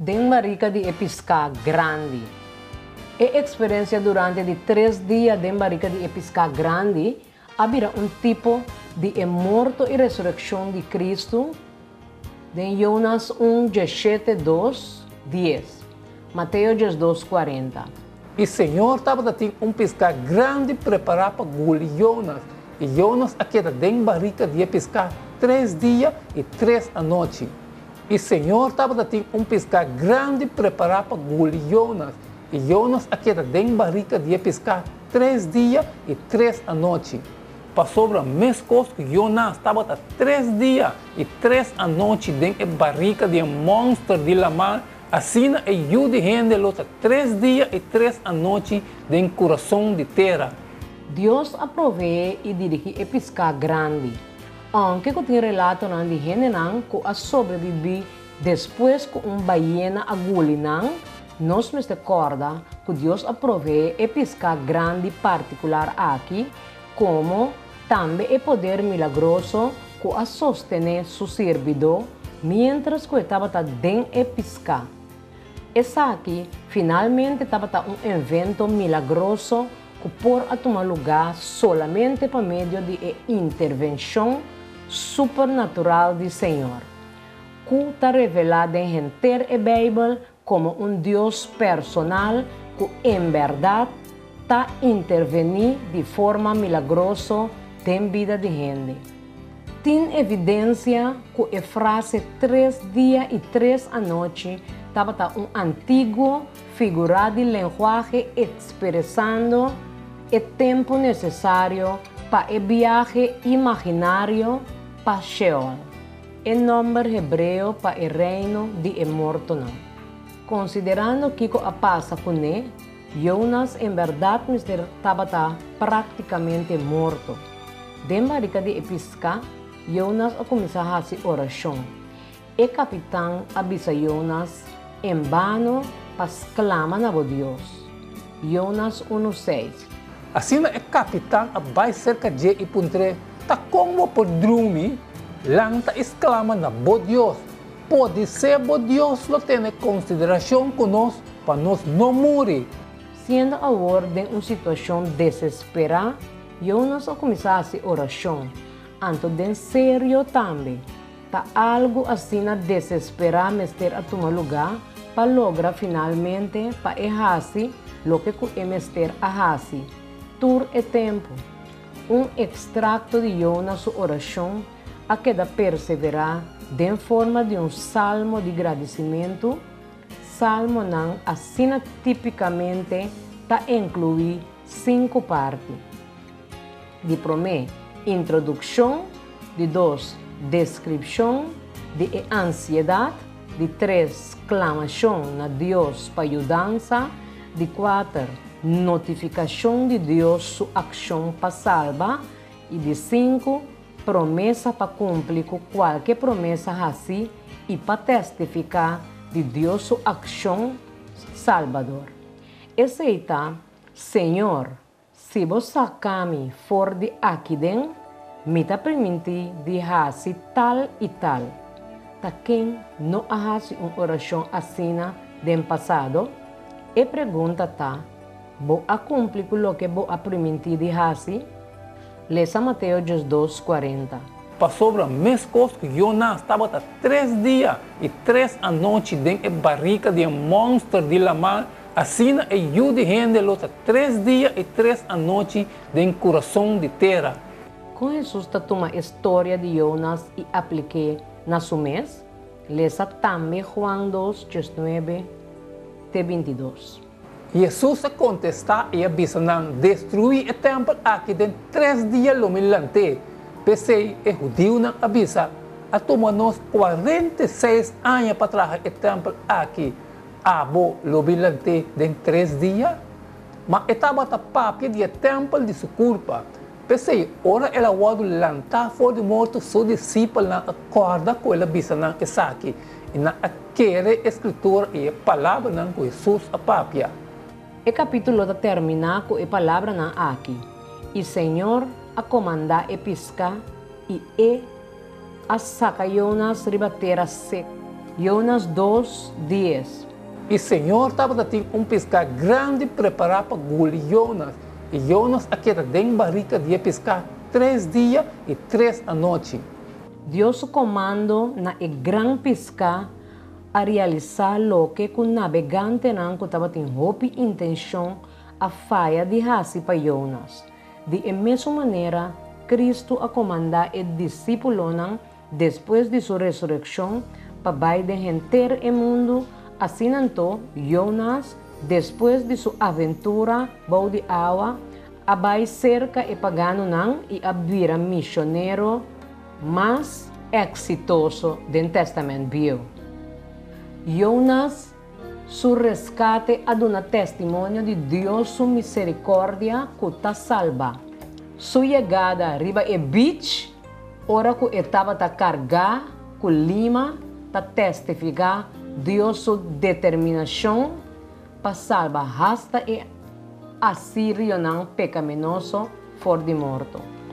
Den barika di e piská grandi. E eksperensia durante di tres dia den barika di e piská grandi a bira un tipo di e morto i resurekshon di Kristu den Jonas un diesshete dos, dies, Mateo 12, 40. I Señor tabata tin un piská grandi prepará pa guli Jonas, i Jonas a keda den barika di e piská tres dia i tres anochi. I Señor tabata tin un piská grandi prepará pa guli Jonas, i Jonas a keda den barika di e piská tres dia i tres anochi. Pasobra meskos ku Jonas tabata tres dia i tres anochi den e barika di e mònster di laman, asina e Yu di hende lo ta tres dia i tres anochi den kurason di tera. Dios a proveé i dirigí e piská grandi. Ounke ku tin relatonan di hendenan ku a sobrebibí despues ku un bayena a guli nan, nos mester kòrda ku Dios a proveé e piská grandi partikular aki komo tambe e poder milagroso ku a sostené su sirbidó miéntras ku e tabata den e piská. Esaki finalmente tabata un evento milagroso ku por a tuma lugá solamente pa medio di e intervenshon supernatural di Señor, ku ta revelá den henter e Beibel komo un Dios personal ku en bèrdat ta intervení di forma milagroso den bida di hende. Tin evidensia ku e frase tres dia i tres anochi tabata un antiguo figurá di lenguahe ekspresando e tempu nesesario pa e biahe imaginario pa Sheol, e nòmber hebreo pa e reino di e mortonan. Konsiderando kiko a pasa kuné, Jonas en bèrdat mester tabata práktikamente morto. Den barika di e piská, Jonas a kuminsá hasi orashon. E kapitan a bisa Jonas, En bano pa sklama na bo Dios. Jonas unu seis. Asina e kapitan a bai serka dje i puntr'é, Ta kon bo por drumi? Lanta i sklama na bo Dios. Podisé bo Dios lo tene konsiderashon ku nos pa nos no muri. Siendo awor den un situashon desesperá, Jonas a kuminsá hasi orashon, anto den serio tambe. Ta algu asina desesperá mester a tuma lugá pa logra finalmente pa e hasi loke ku e mester a hasi tur e tempu. Un ekstrakto di Yona su orashon a keda perseverá den forma di un salmo di gradisimentu, salmonan asina típikamente ta inkluí sinku parti. Di promé, introdukshon, di dos, deskripshon di e ansiedat, di tres, sklamashon na Dios pa yudansa, di kuater, notifikashon di Dios su akshon pa salba, i di sinku, promesa pa kumpli ku kualke promesa hasí i pa testifiká di Dios su akshon salbador. Esei ta, Señor, Si bo saka mi for di aki den, mi ta primintí di hasi tal i tal. Ta ken no a hasi un orashon asina den pasado? E pregunta ta, Bo a kumpli ku loke bo a primintí di hasi? Lesa Mateo 12, 40. Pasobra meskos ku Jonas tabata tres dia i tres anochi den e barika di e mònster di laman, Asina e Yu di hende lo ta tres dia i tres anochi den kurason di tera. Kon Hesus ta tuma e storia di Jonas i aplik'é na su mes? Lesa tambe Juan dos, diesnuebe te bintidos. Hesus a kontestá i a bisa nan, Destruí e tèmpel aki den tres dia lo mi lant'é. P'esei e hudiunan a bisa, A tuma nos kuarenta i seis aña pa traha e tèmpel aki. Abo lo bin lant'é den tres dia? Ma e tabata papia di e tèmpel di su kurpa. P'esei, ora el a wòrdu lantá for di morto, su disipelnan a kòrda ku el a bisa nan esaki, i nan a kere e Skritura i e palabranan ku Hesus a papia. E kapítulo ta terminá ku e palabranan aki, I Señor a komandá e piská, i e a saka Jonas riba tera seku. Jonas 2, 10. I Señor tabatin un piská grandi prepará pa guli Jonas, i Jonas a keda den barika di e piská 3 dia i 3 anochi. Dios su komando na e gran piská a realisá loke ku nabegantenan ku tabatin hopi intenshon a faya di hasi pa Jonas. Di e mesun manera, Kristu a komandá e disípulonan despues di su resurekshon pa bai den henter e mundu. Asina anto, Jonas, despues di su aventura bou di awa, a bai serka e paganonan i a bira misionero mas eksitoso den Tèstamènt Bieu. Jonas su reskate a duna testimonio di Dios su miserikòrdia ku ta salba. Su yegada riba e beach ora ku e tabata kargá ku lima ta testifiká Dios su determinashon pa salba hasta e asirionan pekaminoso for di morto.